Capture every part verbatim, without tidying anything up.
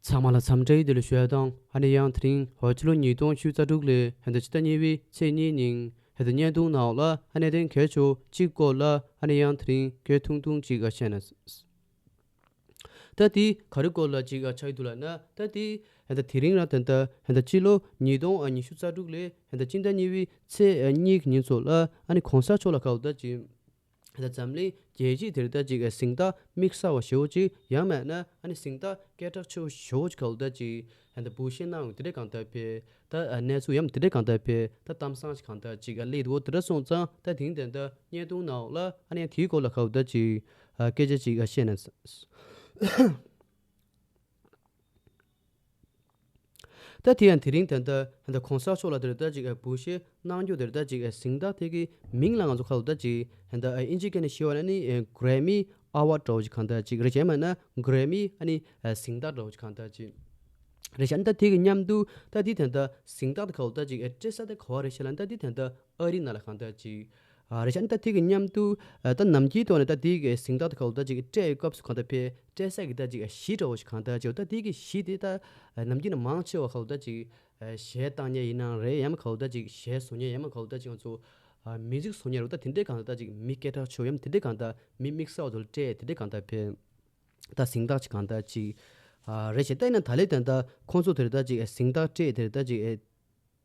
ཚང་མ་ལ་འཚམས་འདྲི་བདེ་ལེགས་ཞུ་ཡ་དང་། ཨ་ནི་ཡང་དེ་རིང་ཕྱི་ལོ་ཉིས་སྟོང་ཉི་ཤུ་རྩ་དྲུག་ལོའི་ཕྱི་ཟླ་གཉིས་པའི་ཚེས་གཉིས་ཉིན་ཕྱི་ཟླ་བརྙན་ཐུང་ནང་ལ་ཨ་ནི་གནད་དོན་གལ་ཆེ་གཅིག་སྐོར་ལ་ཨ་ནི་ཡང་དེ་རིང་སྐད་ཐུང་ཐུང་ཅིག་བཤད་ན། ད་དེ་ག་རེ་སྐོར་ལ་ཅིག་ཆགས་ཀྱི་འདུག་ལབ་ན། ད་དེ་ད་དེ་རིང་རང་ད་ད་ད་ཕྱི་ལོ་ཉིས་སྟོང་ཉི་ཤུ་རྩ་དྲུག་ལོའི་ད་སྤྱི་ཟླ་གཉིས་པའི་ཚེས་གཉིས་ཀྱི་ཉིན་ཚོ་ལ་ཨ་ནི་གོང་ས་མཆོག་ལ་ག་བ་ད་ཅིག་ད་འཛམ་གླིང་རྒྱལ་སྤྱིའི་དེར་ད་ཅིག་གཟེངས་རྟགས་དམིགས་བསལ་བ་ཞེ་པོ་ཅིག་ཡང་མིན་ན་ཨ་ནི་གཟེངས་རྟགས་སྐད་གྲགས་ཆེ་བོ་ཞེ་པོ་ཅིག་ག་བ་ད་ཅིག་ད་འབུལ་བཞེས་གནང་ཡོད་དེ་འདྲ་གང་ལྟར་ཕེ། ད་གནས་ཚུལ་ཡང་དེ་འདྲ་གང་ལྟར་ཕེ། ད་གཏམ་བཟང་ཅིག་གང་ལྟར་ཅིག་སླེབས་འདུག་དེ་འདྲ་སོང་ཙང་ད་དེང་དེ་འདྲ་བརྙན་ཐུང་ནང་ལ་ཨ་ནི་དེའི་སྐོར་ལ་ག་བ་ད་ཅིག་སྐད་ཆ་ཅིག་བཤད་ན། ད་དེ་ཡང་དེ་རིང་ད་ལྟ་ད་ལྟ་གོང་ས་མཆོག་ལ་དེར་ད་ཅིག་འབུལ་བཞེས་གནང་རྒྱུ་དེར་ད་ཅིག་གཟེངས་རྟགས་དེ་གི་མིང་ལ་ང་ཚོ་ག་བ་ད་ཅིག་ད་ལྟ་ཨིན་ཇི་སྐད་ནས་ཞུ་བ་ན་ནི་Grammy Award འདྲ་བོ་ཅིག་གང་ལྟར་ཅིག་རེད། གཞན་མིན་ན་Grammy ཨ་ནི་གཟེངས་རྟགས་འདྲ་བོ་ཅིག་གང་ལྟར་ཅིག་རེད་ཤག་ད་དེ་གི་མཉམ་དུ་ད་དེ་ད་ལྟ་གཟེངས་རྟགས་དེ་ག་བ་ད་ཅིག་སྤྲད་ས་དེ་ག་བ་རེད་ཤག་ལབ་ན། ད་དེ་ད་ལྟ་ཨ་རི་ནང་ལ་གང་ལྟར་ཅིག་རེད་ཤག་ད་དེ་གི་མཉམ་དུ་ད་ནམ་རྒྱུན་ཐོག་ནས་ད་དེ་གི་གཟེངས་རྟགས་དེ་ག་བ་ད་ཅིག་སྤྲད་ཡོད་སྐབས་སུ་གང་ལྟར་ཕེ་སྤྲད་ས་གི་ད་ཅིག་གཞི་འདྲ་བོ་ཞིག་གང་ལྟར་ཅིག་ད་དེ་གི་གཞི་དེ་ད་ནམ་རྒྱུན་ནས་མང་ཆེ་བ་ག་བ་ད་ཅིག་གཞས་བཏང་མཁན་ཡིན་ནའང་རེད། ཡང་མིན་ག་བ་ད་ཅིག་གཞས་བཟོ་མཁན་ཡང་མིན་ག་བ་ད་ཅིག་ང་ཚོ་མིའུ་ཛིག་བཟོ་མཁན་རེད། ད་དེ་འདྲའི་གང་ལྟར་ད་ཅིག་མི་སྐད་གྲགས་ཆེ་བ་ཡང་དེ་འདྲའི་གང་ལྟར་མི་དམིགས་བསལ་བ་ཚོ་ལ་སྤྲད་དེ་འདྲའི་གང་ལྟར་ཕེ། ད་གཟེངས་རྟགས་ཅིག་གང་ལྟར་ཅིག་རེད་ཤག་ད་ཡིན་ན་ད་ལས་ད་ལྟ་ཁོང་ཚོ་དེར་ད་ཅིག་གཟེངས་རྟགས་སྤྲད་དེར་ད་ཅིག་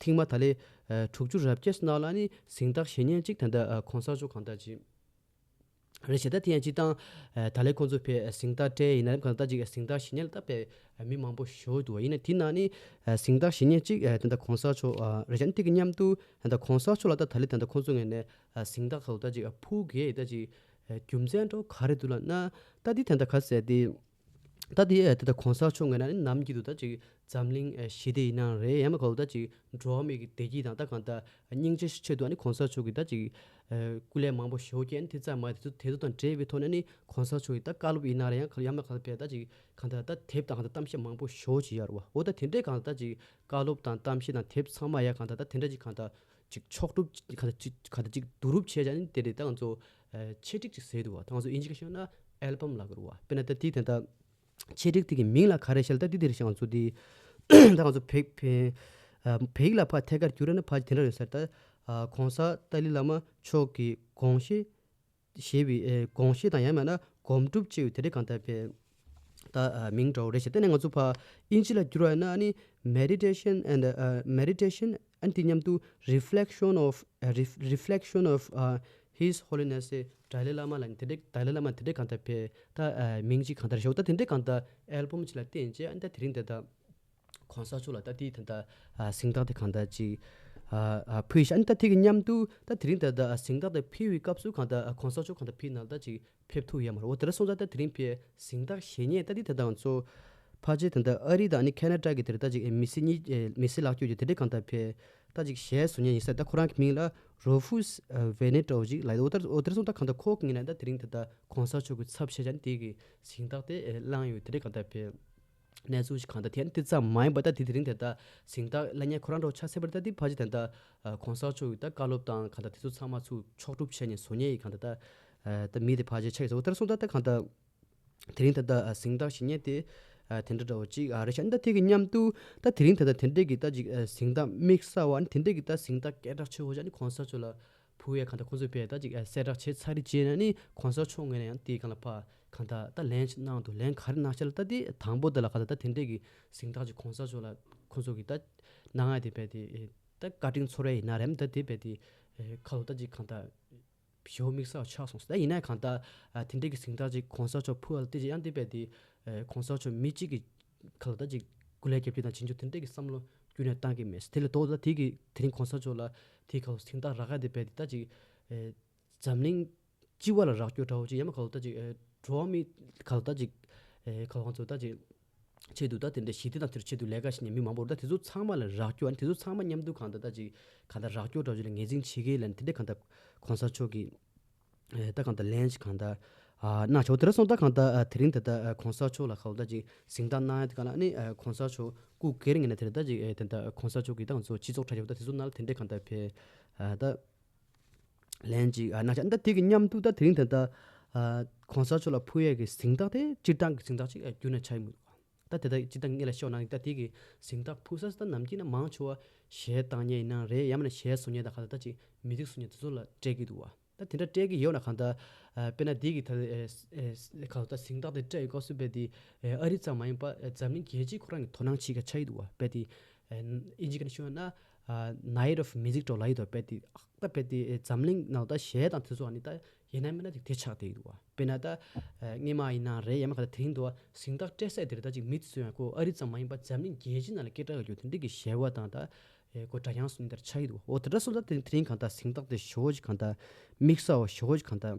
ཐེངས་མ་ད་ལས་དྲུག་ཅུ་རེ་བརྒྱད་ནང་ལ་ནི་གཟེངས་རྟགས་ཞེ་མཉེན་ཅིག་ད་ལྟ་གོང་ས་མཆོག་གང་ལྟར་ཅིག་རེད་ཤག་ད་དེ་ཡང་སྤྱིར་བཏང་ད་ལས་ཁོང་ཚོ་ཕེ་གཟེངས་རྟགས་སྤྲད་ཡིན་ན་གང་ལྟར་ཅིག་གཟེངས་རྟགས་ཞེ་མཉེན་ལ་ད་ཕེ་མི་མང་པོ་ཞེ་པོ་འདུག་བ། ཡིན་ན་དེ་ནང་ནི་གཟེངས་རྟགས་ཞེ་མཉེན་ཅིག་ད་ལྟ་གོང་ས་མཆོག་རེད་ཤག་དེ་གི་མཉམ་དུ་ད་ལྟ་གོང་ས་མཆོག་ལ་ད་ད་ལས་ད་ལྟ་ཁོང་ཚོ་ངོས་ནས་གཟེངས་རྟགས་ག་བ་ད་ཅིག་ཕུལ་དགོས་ད་ཅིག་རྒྱུ་མཚན་འདྲ་བོ་ག་རེ་འདུག་ལབ་ན། ད་དེ་ད་ལྟ་ག་ཟེར་དེ། ད་དེ་ད་ལྟ་གོང་ས་མཆོག་ངོས་ནས་ནམ་རྒྱུན་དུ་ད་ཅིག་འཛམ་གླིང་ཞི་བདེ་ཡིན་ནའང་རེད། ཡང་མིན་ག་བ་ད་ཅིག་འགྲོ་བ་མི་གི་བདེ་སྐྱིད་དང་ད་གང་ལྟར་སྙིང་རྗེ་ཆེད་དུ་ཨ་ནི་གོང་ས་མཆོག་གིས་ད་ཅིག་སྐུ་ལས་མང་པོ་ཞེ་པོ་བསྐྱོན། དེ་ཙམ་མ་ཡིན་དེ་ཚོ་དེ་ཚོ་དང་འབྲེལ་བའི་ཐོག་ནས་ནི་གོང་ས་མཆོག་གིས་ད་བཀའ་སློབ་ཡིན་ན་རེད། ཡང་ཡང་མིན་ག་བ་ད་ཅིག་གང་ལྟར་ད་དེབ་དང་གང་ལྟར་གཏམ་བཤད་མང་པོ་ཞེ་པོ་ཅིག་ཡོད་རེད་བ། འོ་ད་དེ་འདྲའི་གང་ལྟར་ད་ཅིག་བཀའ་སློབ་དང་གཏམ་བཤད་དང་དེབ་ཚང་མ་ཡ་གང་ལྟར་ད་དེ་འདྲ་ཅིག་གང་ལྟར་ཅིག་ཕྱོགས་སྒྲིག་གང་ལྟར་ཅིག་གང་ལྟར་ཅིག་བསྡུ་རུབ་བྱས་བྱས་ནི་དེ་རེད། ད་ང་ཚོ་ཆེད་སྒྲིག་ཅིག་ཟེར་འདུག་བ། ད་ང་ཚོ་ཨིན་ཇི་སྐད་ཤོད་ན་ཨལ་བམ་ལབ་ཀྱི་རེད་བ། དཔེར་ན་ད་དེ་ད་ལྟ་ཆེད་སྒྲིག་དེ་གི་མིང་ལ་ག་རེ་ཤལ་ད་དེ་དེ་རེད་ཤག་ང་ཚོ་དེ་ད་ང་ཚོ་བོད་བོད་ཡིག་ལ་ཕར་ཐད་ཀར་བསྒྱུར་ན་ཕར་དེ་འདྲ་རེད་ཟེར། ད་གོང་ས་ཏཱ་ལའི་བླ་མ་མཆོག་གི་དགོངས་བཞེད་ཞེས་པའི་ཨེ་དགོངས་བཞེད་དང་ཡང་མིན་ན་སྒོམ་སྒྲུབ་ཅེས་པའི་དེ་འདྲའི་གང་ལྟར་ཕེ་ད་ཨ་མིང་འདྲ་བོ་རེད་ཤག་དེ་ནས་ང་ཚོ་ཕར་ཨིན་ཇི་ལ་བསྒྱུར་བ་ཡིན་ན་ཨ་ནི་Meditation and uh, Meditation and དེ་མཉམ་དུ་Reflection of uh, Ref- Reflection of uh, His Holiness Dalai Lama ལ་ནི་དེ་འདྲའི་ཏཱ་ལའི་བླ་མ་དེ་འདྲའི་གང་ལྟར་ཕེ་ད་ཨ་མིང་ཅིག་གང་ལྟར་ཤོག་ད་དེ་འདྲའི་གང་ལྟར་ཨལ་བམ་ཅིག་ལ་བརྟེན་བྱས་ཨ་ནི་ད་དེ་རིང་དེ་ད་གོང་ས་མཆོག་ལ་ད་དེའི་ད་ལྟ་ཨ་གཟེངས་རྟགས་དེ་གང་ལྟར་ཅིག་ཨ་ཨ་ཕུལ་ཤག་ཨ་ནི་ད་དེ་གི་མཉམ་དུ་ད་དེ་རིང་ད་ལྟ་ཨ་གཟེངས་རྟགས་དེ་ཕུལ་བའི་སྐབས་སུ་གང་ལྟར་ཨ་གོང་ས་མཆོག་གང་ལྟར་ཕུལ་ནང་ད་ཅིག་ཕེབས་ཐུབ་ཡོད་མ་རེད། འོ་དེ་འདྲ་སོང་ཙང་ད་དེ་རིང་ཕེ་གཟེངས་རྟགས་ཞེ་མཉེན་ད་དེ་ད་ལྟ་ང་ཚོ་ཕལ་ཆེར་ད་ལྟ་ཨ་རི་དང་ཨ་ནི་ཁེ་ན་ཌ་གི་དེར་ད་ཅིག་ཨེ་མི་སེར་གཉིས་ཨེ་མི་སེར་ལག་སྐྱོར་གྱི་དེ་འདྲའི་གང་ལྟར་ཕེ་ད་ཅིག་གཞས་བཟོ་མཁན་ཡིན་ས། ད་ཁོ་རང་གི་མིང་ལ་རོ་ཧྥུས་ཨ་ཝེ་ནེ་འདྲ་བོ་ཅིག་ལབ་ཡོད། འོ་དེ་འོ་དེ་འདྲ་སོང་ད་གང་ལྟར་ཁོ་གི་ངོས་ནས་ད་དེ་རིང་ད་ལྟ་གོང་ས་མཆོག་གི་ཚབ་བྱས་བྱས་ནས་དེ་གི་གཟེངས་རྟགས་དེ་ཨེ་བླངས་ཡོད། དེ་འདྲའི་གང་ལྟར་ཕེ་གནས་ཚུལ་ཞིག་གང་ལྟར་དེ་ནི་དེ་ཙམ་མ་ཡིན་པ་ད་དེ་དེ་རིང་དེ་ལྟར་གཟེངས་རྟགས་ལེན་མཁན་ཁོ་རང་འདྲ་བོ་ཆགས་ཚར་བ་རེད། ད་དེ་ཕལ་ཆེར་དེ་ལྟར་ཨ་གོང་ས་མཆོག་གི་ད་བཀའ་སློབ་དང་གང་ལྟར་དེ་ཚོ་ཚང་མ་ཚུར་ཕྱོགས་སྒྲུབ་བྱས་ནས་བཟོ་མཁན་ཡིན། གང་ལྟར་ད་ཨ་ད་མི་དེ་ཕལ་ཆེར་ཆགས་ཡོད་ས། འོ་དེར་སོང་ད་ད་གང་ལྟར་དེ་རིང་ད་ལྟ་ཨ་གཟེངས་རྟགས་ཞེ་མཉེན་དེ་ཨ་དེ་འདྲ་འདྲ་བོ་ཅིག་ཨ་རེད་ཤག་ཨ་ནི་ད་དེ་གི་མཉམ་དུ་ད་དེ་རིང་ད་ལྟ་དེ་འདྲའི་གི་ད་ཅིག་ཨ་གཟེངས་རྟགས་དམིགས་བསལ་བ་ཨ་ནི་དེ་འདྲའི་གི་ད་གཟེངས་རྟགས་སྐད་གྲགས་ཆེ་བོ་ཅིག་ཨ་ནི་གོང་ས་མཆོག་ལ་ཕུལ་ཡས་གང་ལྟར་ཁོང་ཚོས་ཕེ་ད་ཅིག་གསལ་བསྒྲགས་བྱས་ཚར་རེད། བྱས་ན་ནི་གོང་ས་མཆོག་ངོས་ནས་ཡང་དེའི་སྒང་ལ་ཕར་གང་ལྟར་ད་ལན་ཞིག་གནང་འདུག་ལན་ག་རེ་གནང་ཤག་ལབ་ད་དེ་དང་པོ་དེ་ལ་གང་ལྟར་ད་དེ་འདྲའི་གི་གཟེངས་རྟགས་ཅིག་གོང་ས་མཆོག་ལ་ཁོང་ཚོ་གི་ད་གནང་ཡ་དེ་ཕེ་དེ་ད་བཀའ་དྲིན་ཚོར་ཡ་ཡིན་ན་རེད། ད་དེ་ཕེ་དེ་ཁ་ལོ་ད་ཅིག་གང་ལྟར་ཞེ་པོ་དམིགས་བསལ་ཆགས་སོང་ཟེར། ད་ཡིན་ན་གང་ལྟར་ཨ་དེ་འདྲའི་གི་གཟེངས་རྟགས་ཅིག་གོང་ས་མཆོག་ཕུལ་བ་ལ་བལྟས་ཅིག་ཡང་དེ་ཕེ་དེ་ཨ་གོང་ས་མཆོག་མི་གཅིག་གི་ཁ་ལོ་ད་ཅིག་སྐུ་ལས་རྒྱབ་སྐྱོར་དང་ཕྱིན་ཆོག་དེ་འདྲའི་གི་བསམ་བློ་ཁྱོན་ནས་བཏང་གི་མེད་ཟེར། དེ་ལས་ལྡོག་ད་དེ་གི་དེ་རིང་གོང་ས་མཆོག་ལ་དེའི་ཁ་ལོ་གཟེངས་རྟགས་རག་ག་དེ་ཕེ་དེ་ད་ཅིག་ཨ་འཛམ་གླིང་སྤྱི་བ་ལ་རག་རྒྱུ་འདྲ་བོ་ཅིག་ཡང་མིན་ག་ལོ་ད་ཅིག་ཨེ་འགྲོ་བ་མི་ག་ལོ་ད་ཅིག་ཨེ་ག་ལོ་ང་ཚོ་ད་ཅིག་ཆེད་དུ་ད་དེ་འདྲ་ཞི་བདེ་དང་དེར་ཆེད་དུ་ལས་ཀ་བྱེད་མཁན་མི་མང་པོ་རེད། ད་དེ་ཚོ་ཚང་མ་ལ་རག་རྒྱུ་ཨ་ནི་དེ་ཚོ་ཚང་མ་མཉམ་དུ་གང་ལྟར་ད་ཅིག་གང་ལྟར་རག་རྒྱུ་འདྲ་བོ་ཅིག་ལ་ངོས་འཛིན་བྱེད་ཀྱི་ལ་ནི་དེ་འདྲ་གང་ལྟར་གོང་ས་མཆོག་གིས་ཨེ་ད་གང་ལྟར་ལན་ཞིག་གང་ལྟར་ཨ་གནང་ཆོག་དེ་འདྲ་སོང་ད་གང་ལྟར་ཨ་དེ་རིང་ད་ལྟ་ཨ་གོང་ས་མཆོག་ལ་ག་ལོ་ད་ཅིག་གཟེངས་རྟགས་གནང་ཡ་དེ་ག་ལ་ཨ་ནི་ཨ་གོང་ས་མཆོག་སྐུ་སྒེར་ངོས་ནས་དེ་འདྲ་ད་ཅིག་ཨེ་དེ་འདྲ་གོང་ས་མཆོག་གིས་ད་ང་ཚོ་སྤྱི་ཚོགས་དྲ་རྒྱ་ད་དེ་ཚོ་ནང་ལ་དེ་འདྲ་གང་ལྟར་ཕེ་ཨ་ད། ལན་ཅིག་ཨ་གནང་ཤག་ད་དེ་གི་མཉམ་དུ་ད་དེ་རིང་ད་ལྟ་ཨ་གོང་ས་མཆོག་ལ་ཕུལ་ཡས་ཀྱི་གཟེངས་རྟགས་དེ་སྤྱིར་བཏང་གི་གཟེངས་རྟགས་ཅིག་ཨ་བསྒྱུར་ནས་ཆགས་ཡོད་མི་འདུག་ད་དེ་ད་ཅི་ད་ངེད་ལ་ཤོག་ནང་ད་དེ་གི་གཟེངས་རྟགས་ཕུལ་ས་ད་ནམ་རྒྱུན་ན་མང་ཆེ་བ་གཞས་བཏང་མཁན་ཡིན་ན་རེད། ཡང་མིན་ན་གཞས་བཟོ་མཁན་དང་ག་ད་ད་ཅིག་མི་ཚིག་བཟོ་མཁན་དེ་ཚོ་ལ་སྤྲད་ཀྱི་འདུག་བ། ད་དེ་འདྲ་སྤྲད་ཀྱི་ཡོད་ན་གང་ལྟར། ཨ། དཔེར་ན་འདི་གི་ད་ཨེ་ཨེ་གང་ལྟར་གཟེངས་རྟགས་དེ་སྤྲད་ཡོད་སྐབས་སུ་རྦད་དེ་ཨ་རི་ཙམ་མ་ཡིན་པ་འཛམ་གླིང་རྒྱལ་སྤྱིའི་ཁོ་རང་གི་དོ་སྣང་བྱེད་ཀྱི་ཆགས་ཀྱི་འདུག་བ། རྦད་དེ་ཨིན་ཇི་སྐད་ནས་ཞུས་ན། Night of Music འདྲ་ལབ་ཡོད་དོ། རྦད་དེ་ཨ་ད་རྦད་དེ་འཛམ་གླིང་ནང་ད་གཞས་དང་དེ་ཚོ་ཨ་ནི་ད་ཡིན་ན་མིན་ན་དེ་ཆགས་བསྡད་ཀྱི་འདུག་བ། དཔེར་ན་ད་སྔས་མ་ཡིན་ན་རེད། ཡང་མིན་གང་ལྟར་དེ་རིང་དུ་གཟེངས་རྟགས་སྤྲད་ས་དེ་རེད། ད་ཅིག་མི་ཚོས་ཡང་ཁོ་ཨ་རི་ཙམ་མ་ཡིན་པ་འཛམ་གླིང་རྒྱལ་སྤྱི་ནང་ལ་སྐད་གྲགས་ཡོད་རྒྱུ་དེ་འདྲ་གི་གཞས་པ་དང་ད། ཨེ་ཁོ་སྒྲ་དབྱངས་སུ་འདིར་ཆགས་ཀྱི་འདུག་འོ་དེ་འདྲ་སོང་ཙང་དེ་དེ་རིང་གང་ལྟར་གཟེངས་རྟགས་དེ་ཞེ་པོ་ཅིག་གང་ལྟར་དམིགས་བསལ་བ་ཞེ་པོ་ཅིག་གང་ལྟར་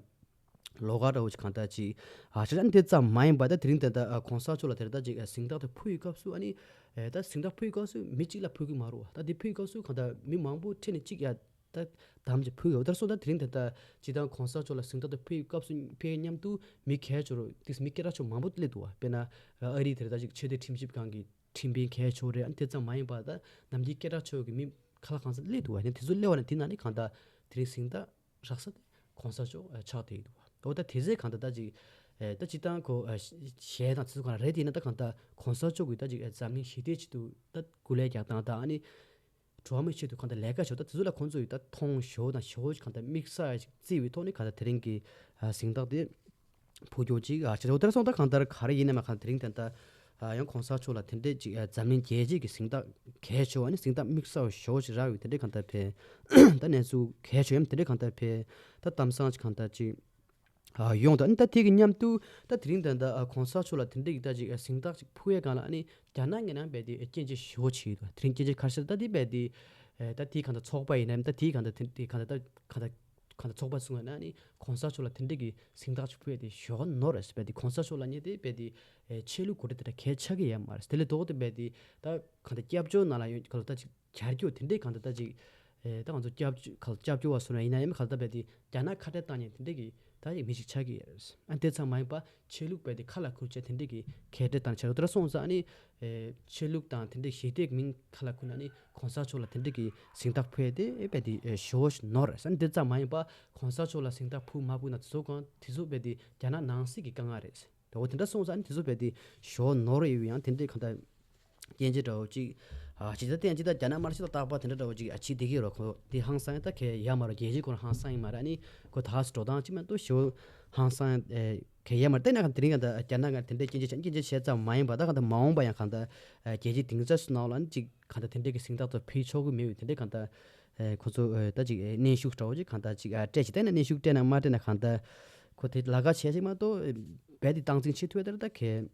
ལོགས་ཀ་འདྲ་བོ་ཅིག་གང་ལྟར་ཅིག་ཨ་ཆ་ཆ་དེ་ཙམ་མ་ཡིན་པ། ད་དེ་རིང་དེ་ལྟར་ཨ་གོང་ས་མཆོག་ལ་དེ་ལྟར་ཅིག་ཨ་གཟེངས་རྟགས་དེ་ཕུལ་བའི་སྐབས་སུ་ཨ་ནི་ཨེ་ད་གཟེངས་རྟགས་ཕུལ་བའི་སྐབས་སུ་མི་གཅིག་ལ་ཕུལ་གི་མ་རེད་བ། ད་དེ་ཕུལ་བའི་སྐབས་སུ་གང་ལྟར་མི་མང་པོ་ཁྲིད་ནས་གཅིག་ཡ་ད་དམ་ཅིག་ཕུལ་ཡོད། དེ་འདྲ་སོང་ཙང་དེ་རིང་དེ་ལྟར་སྤྱིར་བཏང་གོང་ས་མཆོག་ལ་གཟེངས་རྟགས་དེ་ཕུལ་བའི་སྐབས་སུ་ཕེབས་མཉམ་དུ་མི་གལ་ཆེ་རུ་དེ་མི་སྐད་གྲགས་ཆེ་མང་པོ་སླེབས་འདུག་བ། དཔེར་ན་ཨ་རི་དེ་ལྟར་ཅིག་ཆོས་དད་ཁྲིམས་ཞིབ་ཁང་གི་ཁྲིམས་དཔོན་གལ་ཆེ་རེད། ཨ་ནི་དེ་ཙམ་མ་ཡིན་པར་ད་ནམ་རྒྱུན་སྐད་གྲགས་ཆེ་བའི་མི་ཁ་ལག་གང་ས་སླེབས་འདུག་བ། ཨ་ནི་དེ་ཚོ་སླེབས་པ་ན་དེ་ན་ནི་གང་ལྟར་དེ་རིང་གཟེངས་རྟགས་རག་ས་དེ་གོང་ས་མཆོག་ཨ་ཆགས་བསྡད་ཡོད་འདུག་བ། འོ་ད་དེ་ཚོས་གང་ལྟར་ད་ཅིག་ཨེ་ད་སྤྱིར་བཏང་ཁོ་ཨ་གཞས་དང་དེ་ཚོ་གང་རེད། དེ་ཡིན་ན་ད་གང་ལྟར་གོང་ས་མཆོག་གིས་ད་ཅིག་ཨེ་འཛམ་གླིང་ཞི་བདེའི་ཆེད་དུ་ད་སྐུ་ལས་རྒྱག་སྟངས་དང་། ཨ་ནི་འགྲོ་བ་མིའི་ཆེད་དུ་གང་ལྟར་ལས་ཀ་བྱེད་ད་དེ་ཚོ་ལ་ཁོང་ཚོ་ཡིས་ད་མཐོང་ཞེ་པོ་དང་ཞེ་པོ་ཅིག་གང་ལྟར་དམིགས་བསལ་ཅིག་བརྩི་བའི་ཐོག་ནས་གང་ལྟར་དེ་རིང་གི་ཨ་གཟེངས་རྟགས་དེ་ཕུལ་རྒྱུ་ཅིག་ཨ་བྱེད། འོ་དེ་འདྲ་སོང་ཙང་གང་ལྟར་ག་རེ་ཡིན་ན་མ་གང་དེ་རིང་དེ་ལྟར་ཨ་ཡང་གོང་ས་མཆོག་ལ་དེ་འདྲས་ཅིག་ཨ་འཛམ་གླིང་རྒྱལ་སྤྱིའི་གི་གཟེངས་རྟགས་གལ་ཆེ་བ་ནི་གཟེངས་རྟགས་དམིགས་བསལ་བ་ཞེ་པོ་ཅིག་རག་ཡོད། དེ་འདྲས་གང་ལྟར་ཕེ་ད་གནས་ཚུལ་གལ་ཆེ་ཡང་དེ་འདྲས་གང་ལྟར་ཕེ་ད་གཏམ་བཟང་ཅིག་གང་ལྟར་ཅིག་ཨ་ཡོང་དང་། ཨ་ནི་ད་དེ་གི་མཉམ་དུ་ད་དེ་རིང་ད་ད་ཨ་གོང་ས་མཆོག་ལ་དེ་འདྲས་ཀྱི་ད་ཅིག་ཨ་གཟེངས་རྟགས་ཅིག་ཕུལ་ཡས་སྒང་ལ་ཨ་ནི་རྒྱ་ནག་གི་ནང་རྦད་དེ་སྐྱོན་བརྗོད་ཞེ་པོ་བྱས་ཡོད། དེ་རིང་སྐྱོན་བརྗོད་ཁ་ཤས་ད་དེ་རྦད་དེ་ཨེ་ད་དེ་གང་ལྟར་ཚོགས་པ་ཡིན་ནའི་ད་དེ་གང་ལྟར་དེ་དེ་གང་ལྟར་ད་གང་ལྟར་གང་ལྟར་ཚོགས་པ་ཚུགས་ན་ཨ་ནི་གོང་ས་མཆོག་ལ་དེ་འདྲས་ཀྱི་གཟེངས་རྟགས་ཅིག་ཕུལ་ཡས་དེ་ཞོག་ནོར་རེད་ཟེར། རྦད་དེ་གོང་ས་མཆོག་ལ་ཉེ་དེ་རྦད་དེ་ཨེ་ཆོས་ལུགས་གོ་སྒྲིག་དེ་འདྲ་གལ་ཆགས་ཀྱི་ཡོད་མ་རེད། དེ་ལས་ལྡོག་སྟེ་རྦད་དེ་ད་གང་ལྟར་སྐྱབས་བཅོལ་ནང་ལ་ཡོད་ག་ལ་ད་ཅིག་གྱར་རྒྱུ་དེ་འདྲའི་གང་ལྟར་ད་ཅིག་ཨེ་ད་ང་ཚོ་སྐྱབས་བཅོལ་ག་ལ་སྐྱབས་བཅོལ་བ་སོང་ན་ཡིན་ན་ཡང་ག་ལ་ད་རྦད་དེ་རྒྱ་ནག་ཁ་བྲལ་བཏང་མཁན་དེ་འདྲའི་གི་ད་ཅིག་མི་ཞིག་ཆགས་ཀྱི་ཡོད་རེད། ཨ་དེ་ཚང་མ་ཡིན་པ་ཆོས་ལུགས་རྦད་དེ་ཁ་ལ་ཁུར་བྱས་དེ་འདྲའི་གི་ཁ་བྲལ་བཏང་ཆགས་ཡོད། དེ་འདྲ་སོང་ཙང་ཨ་ནི་ཨེ་ཆོས་ལུགས་དང་དེ་འདྲའི་ཞི་བདེའི་མིང་ཁ་ལ་ཁུར་ན་ཨ་ནི་གོང་ས་མཆོག་ལ་དེ་འདྲའི་གི་གཟེངས་རྟགས་ཕུལ་ཡས་དེ་ཨེ་རྦད་དེ་ཨེ་ཞོ་ནོར་རེད། ཨ་ནི་དེ་ཙམ་མ་ཡིན་པ་གོང་ས་མཆོག་ལ་གཟེངས་རྟགས་ཕུལ་མ་ཕུལ་ན་དེ་ཚོ་གང་དེ་ཚོ་རྦད་དེ་རྒྱ་ནག་ནང་སྲིད་ཀྱི་དཀའ་ངལ་རེད། འོ་དེ་འདྲ་སོང་ཙང་ཨ་ནི་དེ་ཚོ་རྦད་དེ་ཞོ་ནོར་ཡོད་ཡང་དེ་འདྲའི་གང་ལྟར་སྐྱོན་བརྗོད་འདྲ་བོ་ཅིག་ཨ་ཅིག་ད་བསྟན་ཅིག་ད་རྒྱ་ནག་དམར་ཤོག་དང་རྟག་པར་དེ་འདྲ་འདྲ་བོ་ཅིག་ཨ་ཅིག་བསྡད་ཀྱི་རོ། ཁོ་དེ་ཧང་སང་ཡིན་ད་གལ་ཡོད་མ་རེད། རྒྱལ་སྤྱིའི་སྐོར་ཧང་སང་ཡིན་མ་རེད། ཨ་ནི་ཁོ་ད་འགྲོ་སྟངས་ཅིག་མ་གཏོགས་ཞོ་ཧང་སང་ཨེ་གལ་ཡོད་མ་རེད། དེ་ན་གང་དེ་རིང་གང་ལྟར་རྒྱ་ནག་གང་དེ་འདྲའི་སྐྱོན་བརྗོད་བྱས་སྐྱོན་བརྗོད་བྱས་ཙམ་མ་ཡིན་པ་ད་གང་ལྟར་མ་འོངས་པ་ཡང་གང་ལྟར་ཨ་རྒྱལ་སྤྱིའི་སྡིངས་ཆ་སོགས་ནང་ལ་ཨ་ནི་ཅིག་གང་ལྟར་དེ་འདྲའི་གི་གཟེངས་རྟགས་ཚོ་ཕུལ་ཆོག་གི་མེད་པའི་དེ་འདྲའི་གང་ལྟར་ཨེ་ཁོ་ཚོ་ཨེ་ད་ཅིག་ཨེ་གནོན་ཤུགས་འདྲ་བོ་ཅིག་གང་ལྟར་ཅིག་ཨ་སྤྲད་ཅིག་བལྟས་ན་གནོན་ཤུགས་སྤྲད་ན་མ་སྤྲད་ན་གང་ལྟར་ཁོ་དེ་ལ་ཁ་བྱས་ཅིག་མ་གཏོགས་ཨེ་རྦད་དེ་སྟངས་འཛིན་བྱེད་ཐུབ་ཡ་དེ་ད་གལ་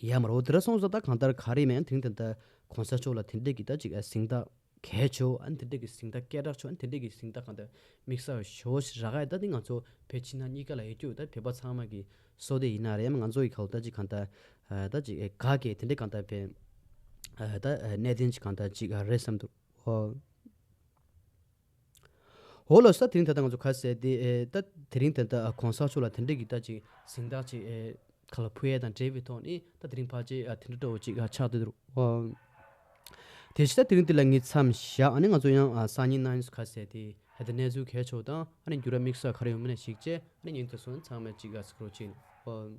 ཡ་མ་རོ། དེ་འདྲ་སོང་ཙང་ད་གང་ལྟར་ག་རེ་མེད་ཡང་དེ་རིང་དེ་ལྟར་གོང་ས་མཆོག་ལ་དེ་འདྲས་ཀྱི་ད་ཅིག་ཨ་གཟེངས་རྟགས་གལ་ཆེ་བོ་ཨ་ནི་དེ་འདྲས་ཀྱི་གཟེངས་རྟགས་སྐད་གྲགས་ཆེ་བོ་ཨ་ནི་དེ་འདྲས་ཀྱི་གཟེངས་རྟགས་གང་ལྟར་དམིགས་བསལ་ཞེ་པོ་ཞིག་རག་ཡ་ད་ནི་ང་ཚོ་བོད་ཕྱི་ནང་གཉིས་ཀ་ལ་ཡོད་རྒྱུ་ད་བོད་པ་ཚང་མ་གི་བསོད་བདེ་ཡིན་ན་རེད། ཡང་ང་ཚོ་ཡི་ག་ལ་ད་ཅིག་གང་ལྟར་ཨ་ད་ཅིག་ཨེ་ག་གེ་དེ་འདྲས་གང་ལྟར་བས་ཨ་ད་ཨ་གནད་དོན་ཅིག་གང་ལྟར་ཅིག་ཨ་རེད་བསམ་འདུག་འོ། འོ་ལགས་སོ། ད་དེ་རིང་ད་ལྟ་ང་ཚོ་ཁ་གསལ་ཏེ་ཨེ་ད་དེ་རིང་ད་ལྟ་ཨ་གོང་ས་མཆོག་ལ་དེ་འདྲས་ཀྱི་ད་ཅིག་གཟེངས་རྟགས་ཅིག་ཨེ་ག་ལ་ཕུལ་ཡས་དང་འབྲེལ་བའི་ཐོག་ནས་ད་དེ་རིང་ཕལ་ཆེར་ཨ་དེ་འདྲ་འདྲ་བོ་ཅིག་ཨ་ཆགས་བསྡད་འདུག་འོ། དེ་བཞིན་ད་དེ་རིང་འདི་ལ་ངས་མཚམས་བཞག་ཨ་ནི་ང་ཚོ་ཡང་ཨ་སང་ཉིན་གནངས་ཉིན་སུ་ཁ་གསལ་ཏེ་ཨ་ད་གནས་ཚུལ་གལ་ཆེ་བ་དང་ཨ་ནི་འགྱུར་བ་དམིགས་བསལ་ག་རེ་ཡོང་མིན་ན་ཞིག་བྱས་ཨ་ནི་ཉིན་དེ་སོང་ཚང་མས་ཅིག་ཨ་གཟིགས་རོགས་བྱེད། འོ།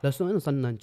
ལགས་སོ། ཨ་ནི་སང་ཉིན་གནངས་ཉིན།